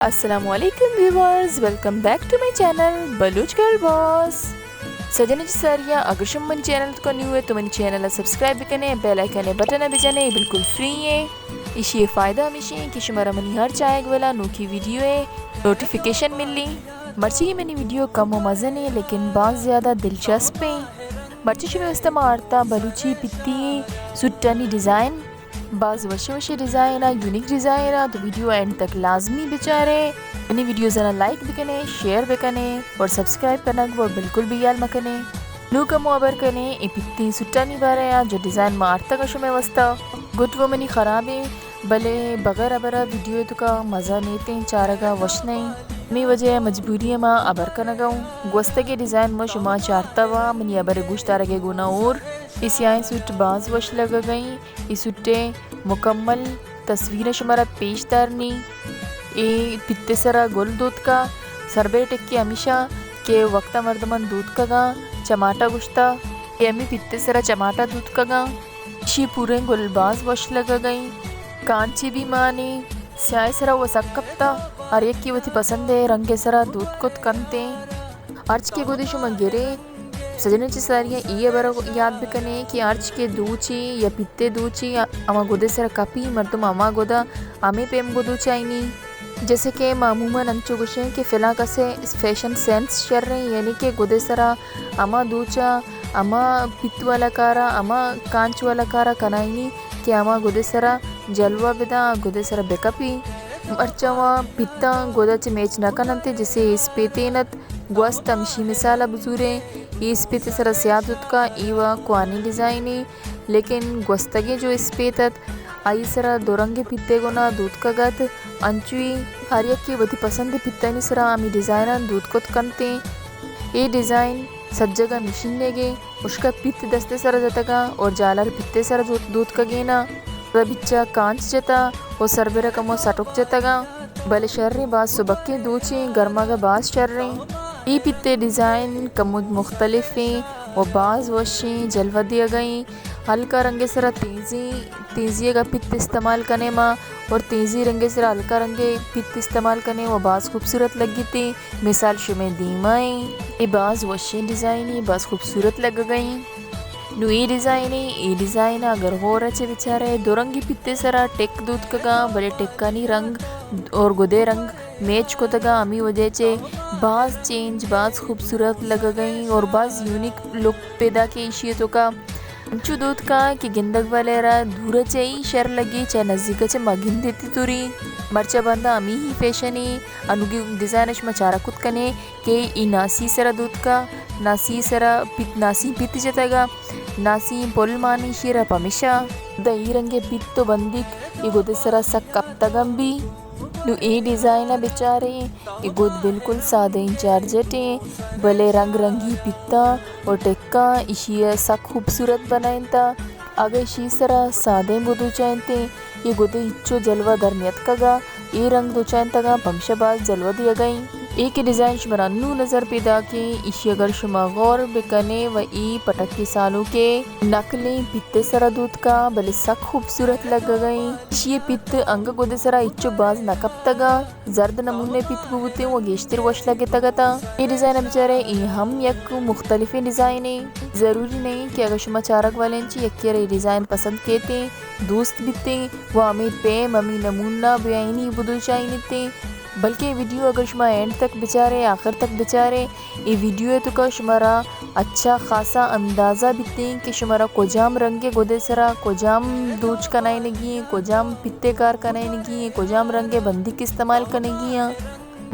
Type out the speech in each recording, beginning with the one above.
السلام علیکم viewers, welcome back to my channel Baloch girl boss. سجنیں چہ ساریا، اگر شما منی چینل تو نیو ہے تو منی چینل سبسکرائب بکنے، بیل آئیکن بٹن بجنے، بالکل فری ہے۔ ایشی فائدہ ہمیشی ہے کہ شمارا منی ہر چاہگ والا نوکی ویڈیو ہے نوٹیفیکیشن ملی۔ مرچی منی ویڈیو کم و مزن ہے لیکن باز زیادہ دلچسپ ہے۔ مرچی شما استعمال آرتا بلوچی پتی سٹانی ڈیزائن، باز وشیں وشیں ڈیزائن آ، یونیک ڈیزائن آ، تو ویڈیو اینڈ تک لازمی بچارے۔ منی ویڈیوز انا لائک بکنے، شیئر بکنے اور سبسکرائب کنگ وہ بالکل بھی یال مکنے۔ نو کمو ابر کنے اے پتی سٹانی بارے آ جو ڈیزائن ما آرتگ شمے واسطہ۔ گٹ وہ منی خراب ہے، بلے بغیر ابرا ویڈیو تو کا مزہ نیتیں، چارگا وش نہیں۔ می وجہ مجبوری ما ابر کنگا ہوں۔ گوستگے ڈیزائن ما شما چارتا وا، منی ابر گوش دارگے گونا اور اے سیاہیں سوٹ باز وش لگگئیں۔ اے سوٹے مکمل تصویر شمارا پیش دارنی۔ اے پتے سرا گل دوتکا، سربے ٹکی ہمیشہ کہ وقتا مردمان دوتکگاں چماٹا گشتا، اے ہمیں پتے سرا چماٹا دوتکگاں۔ اشی پوریں گل باز وش لگگئیں۔ کانچی بھی مانی سیاہ سرا و سک کپتا، ہر یکی وتی پسندے رنگے سرا دوت کت کنتے۔ ہرچ کہ گودی شما گرے، سجنیں چہ ساریا اے ہبر یاد بکنے کہ ہرچ کہ دوچی یا پتے دوچی ہما گدے سرا کپی، مردم ہما گدا ہمے پیم گدو چائنی۔ جیسے کہ ما عموماً انچو گوشیں کہ فلاں کسے فیشن سینس شریں، یعنی کہ گدے سرا ہما دوچا، ہما پت والا کارا، ہما کانچ والا کارا کنائینی کہ ہما گدے سرا جلوہ بدا، گدے سرا بکپی۔ مرچاں وا پتاں گدا چہ میچ نہ کننت، جسے اسپیتینت۔ گوست ہمشی مثال ء بزوریں، اے اسپیت ء سرا سیاہ دوتکا، اے وا کوانی ڈیزائنے، لیکن گوستگیں جو اسپیت ات، آئی سرا دو رنگیں پتے گنا دوتکگ ات، انچوی ہر یکے وتی پسند پتانی سرا ہمے ڈیزائناں دوت کت کنتیں۔ اے ڈیزائن سجگا مشینگے، اشکا پت دست سرا جتگا اور جالر پتے سرا جو-، دوتکگینا۔ پدا بچا کانچ جتا و سربرا کمو سٹک جتگاں، بلے شریں باز سبکیں دوچیں، گرماگا باز شریں۔ اے پتے ڈیزائن کمو مختلفیں و باز وشیں، جلوہ دیگئیں۔ ہلکا رنگے سرا تیزیں، تیزیگا پت استعمال کنے ما، اور تیزی رنگے سرا ہلکا رنگے پت استعمال کنے و باز خوبصورت لگیتے۔ مثال شمے دیما ایں، اے باز وشیں ڈیزائنے، باز خوبصورت لگگئیں۔ نو اے ڈیزائن ایں، اے ڈیزائن اگر غور ء چہ بچارے، دو رنگی پتے سرا ٹک دوتکگاں، بلے ٹکانی رنگ اور گدے رنگ میچ کتگاں، ہمے وجہ چہ باز چینج، باز خوبصورت لگگئیں اور باز یونیک لک پیدا کے ایشی توکا۔ انچو دوتکاں کہ گندگ والے را دور چہ ای شر لگی، چہ نزدیک چہ مگندتی توری۔ مرچا بندہ ہمے ہی فیشن ایں، انوگی ڈیزائن شما چارہ کت کنے۔ کہ ای ناسی سرا دوتکا، ناسی سرا پت، ناسی پت جتگا، ناسی پل مانی شیرا پمشا۔ دا ای رنگے پت و بندیک ای گد سرا سک کپتگم بی۔ نو ای ڈیزائن بچارے، ای گد بالکل سادہ این جارجٹ ایں، بلے رنگ رنگی پتا و ٹکا ایشی سک خوبصورت بنائنتا۔ اگہ ایشی سرا سادہ بدوچائنتیں، اے گدے ہچو جلوہ در نیتکگا، اے رنگ دوچائنتگا پمشا باز جلوہ دیگا ایں۔ اے کہ ڈیزائن شمارا نو نظر پیداکیں، ایشی اگر شما غور بکنے و اے پٹکی سالوکے نقلیں پتے سرا دوتکا، بلے سک خوبصورت لگگا ایں۔ ایشی پت انگہ گدے سرا ہچو باز نہ کپتگا۔ زرد نمونے پت بوتیں و گیشتر وش لگتگ اتاں۔ اے ڈیزائن بچارے، اے ہم یک مختلفیں ڈیزائنے۔ ضروری نہیں کہ اگر شما چارگ والیں چی یکے را اے ڈیزائن پسند کیتیں، دوست بیتیں و ہمے پیم ہمے نمونہ بیائینی بدوچائینیتیں، بلکہ ویڈیو اگر شما اینڈ تک بچارے، آخر تک بچارے، اے ویڈیو ء توکا شمارا اچھا خاصا اندازہ بیتیں کہ شمارا کجام رنگے گدے سرا کجام دوچ کنائینگی ایں، کجام پتے کار کنائینگی ایں، کجام رنگے بندیک استعمال کنگی آں۔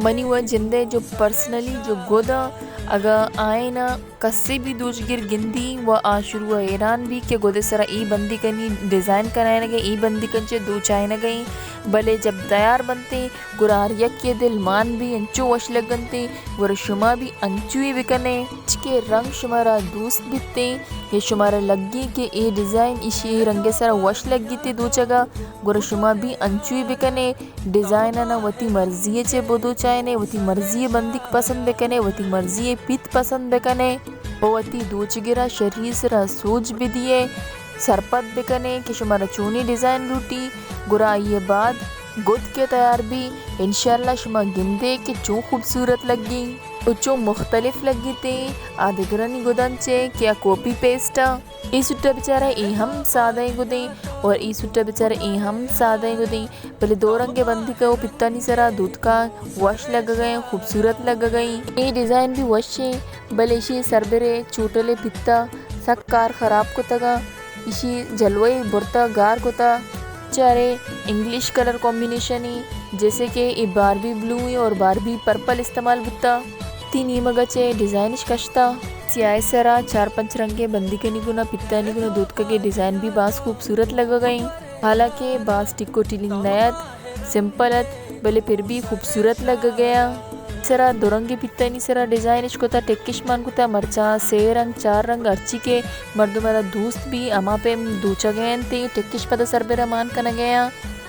منی و جندے جو پرسنلی جو گداں، اگاں آئینا کسے بھی دوچگر گندی و آ شروع حیران بھی کہ گدے سرا ای بندیکانی ڈیزائن کنائینگے، ای بندیکن چے دوچائینگے، بلے جب تیار بنتے گڑا ہر یکے دل مان بی انچو وش لگنتے، گڑا شما بی انچوی بکنے۔ چکے رنگ شمارا دوست بیتے یا شمارا لگی کہ اے ڈیزائن ایشی اے رنگے سرا وش لگیتے دوچگا، گڑا شما بی انچوی بکنے۔ ڈیزائن انا وتی مرضی چے بدوچائنے، وتی مرضی بندیک پسند بکنے، وتی مرضی پیت پسند بکنے، و وتی دوچگرا شری سرا سوج بدیے۔ سرپد بکنے کہ شمارا چونی ڈیزائن لوٹی، گڑا آئی ء بعد گد کہ تیار بی، انشاءاللہ شما گندے کہ چون خوبصورت لگی و چون مختلف لگیتے آ دگرانی گدان چے کہ آ کاپی پیسٹ آ۔ اے سوٹا بچارہ اے ہم سادہ گدیں اور اے سوٹا بچارہ اے ہم سادہ گدیں، بلے دو رنگ بندیکا و پتانی سرا دوتکا وش لگگئیں، خوبصورت لگگئیں۔ اے ڈیزائن بھی وش ایں، بلے اشی سربرے چوٹلے پتا سک کار خراب کتگا۔ اشی جلوہ برتا گار کتا۔ چارے انگلش کلر کمبینیشن ایں، جیسے کہ اے باربی بلو ایں اور باربی پرپل استعمال بوتا۔ تی نیمگا چے ڈیزائنش کشتا۔ سیاہ سرا چار پنچ رنگے بندیکانی گنا پتانی گنا دوتکگے ڈیزائن بھی باز خوبصورت لگگئیں۔ حالانکہ باز ٹکو ٹلنگ نیت، سمپل ات، بلے پھر بھی خوبصورت لگگیا۔ سرا دو رنگے پتانی سرا ڈیزائنش کتا، ٹکش مان کتا، مرچاں سے رنگ، چار رنگ، ہرچی کہ مردم را دوست بی، ہما پیم دوچگے انت، ٹکش پدا سربرا مان کنگے آں۔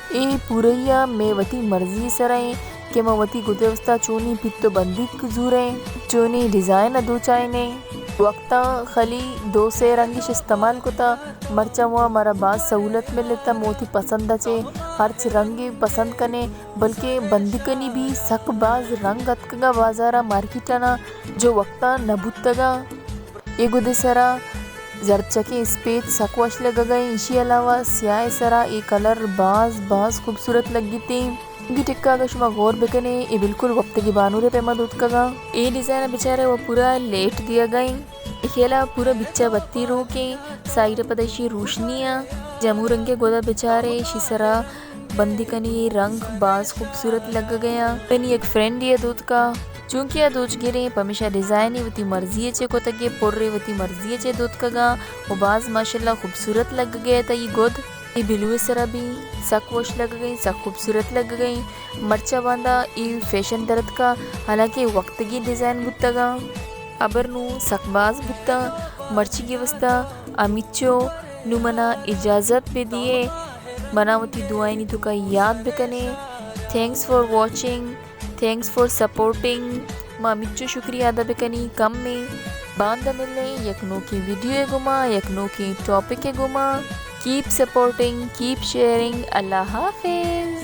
اے پوریا مے وتی مرضی سرا ایں کہ ما وتی گدے واستا چونی پت و بندیک زوریں، چونی ڈیزائن دوچائینیں۔ وقتاں خلی دو سے رنگش استعمال کتا، مرچاں وا مارا باز سہولت ملتا، موتی پسند چے ہرچ رنگی پسند کنے، بلکہ بندیکانی بھی سک باز رنگ اتکگا بازارا مارکیٹانا جو وقتاں نہ بوتگا۔ اے گدے سرا زرچکیں اسپیت سک وش لگگئیں، اشی علاوہ سیاہ سرا اے کلر باز باز خوبصورت لگیتیں۔ گی ٹکا اگر شما غور بکنے، اے بالکل وپتگی بانورے پیما دوتکگا۔ اے ڈیزائن بچارے و پورا لیٹ دیگئیں۔ اے خیالا پورا بچا بتی روکیں، سائیڈ پدا اشی روشنی آ۔ جمو رنگے گدا بچارے، اشی سرا بندیکانی رنگ باز خوبصورت لگگیا۔ منی یک فرینڈ یہ دوتکا، چونکہ آ دوچگریں، پمیشا ڈیزائن وتی مرضی چے کتگے، پر وتی مرضی چے دوتکگا و باز ماشاءاللہ خوبصورت لگگئے تا ای گد۔ ای بلو سرا بھی سک وش لگگئیں، سک خوبصورت لگگئیں۔ مرچا باندا ای فیشن درتکا، حالانکہ وقتگی ڈیزائن بوتگا۔ ابر نوں سک باز بوتاں، مرچیگی واستا ہمیچو۔ نوں منا اجازت بدیے، منا وتی دعائنی توکا یاد بکنے۔ Thanks for watching, thanks for supporting. ما ہمیچو شکریہ ادا بکنی کم میں۔ باندا ملیں یک نوکیں ویڈیو گما، یک نوکیں ٹاپک گما۔ Keep supporting, keep sharing. اللہ حافظ۔